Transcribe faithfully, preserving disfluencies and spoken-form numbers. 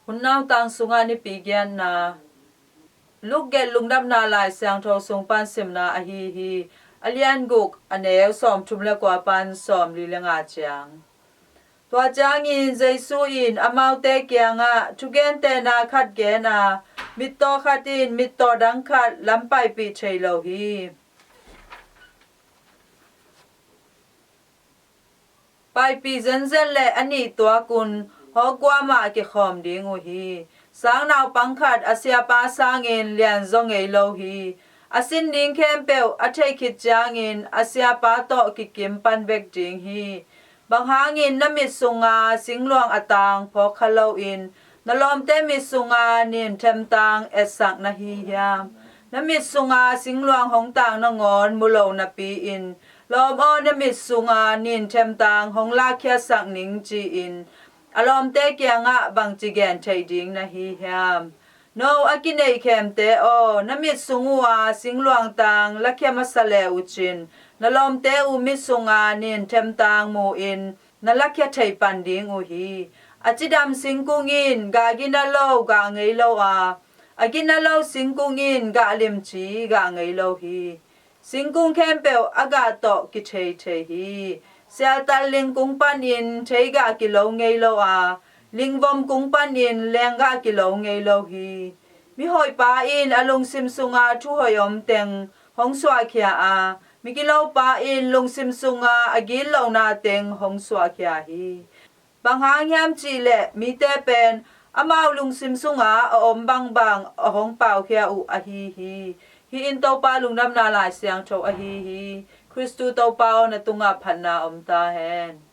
Hun nautang sungah Nipi Giatna. Luke gelh Lungdamna Lai Siangtho sung pan simna ahi hi. A lian guk, a neu sawmthum le kua pan sawmli le nga ciang. Tua ciangin Jesu in amaute kiangah thugentehna khat gen a, mittaw khat in mittaw dang khat lam paipih thei lo hi. Paipih zenzen le a nih tuakun hawkguam ah kikhawm ding uh hi. Sang naupang khat a siapa sangin lianzaw ngei lo hi. A sin ding khempeuh a theih khit ciangin a siapa tawh kikim pan bek ding hi. Bang hangin na mit sunga singluang a tang phawk kha loin na lawmte mit sunga nin themtang etsak na hi hiam? Na mit sunga singluang hong tang nangawn mu lo napi-in, lawm aw, na mit sunga nin themtang hong lakkhiatsak ning, ci-in a lawmte kiangah bangci gen theih ding na hi hiam? No a kineih khemte aw, na mit sung uh a singluang tang lakhia masa le uh cin, na lawmte uh mit sunga nin themtang mu-in na lakhia thei pan ding uh hi. A cidam singkung in gah gina lo gah ngei lo a, a gina lo singkung in gah limci gah ngei lo hi. Singkung khempeuh a gah tawh kithei thei hi. Sialtal ling kung panin theigah kilo ngei lo a, lingvom kung panin lenggah kilo ngei lo hi. Mihoihpa in a lungsim sunga thuhoih om teng hong suahkhia a, migilopa in lungsim sunga a gitlohna teng hong suahkhia hi. Bang hang hiam cihleh mite pen amau lungsim sunga a om bangbang a hong paukhia uh ahi hi. Hih in Topa Lungdamna Lai Siangtho ahi hi. Khristu Topa aw, na tungah phatna om ta hen.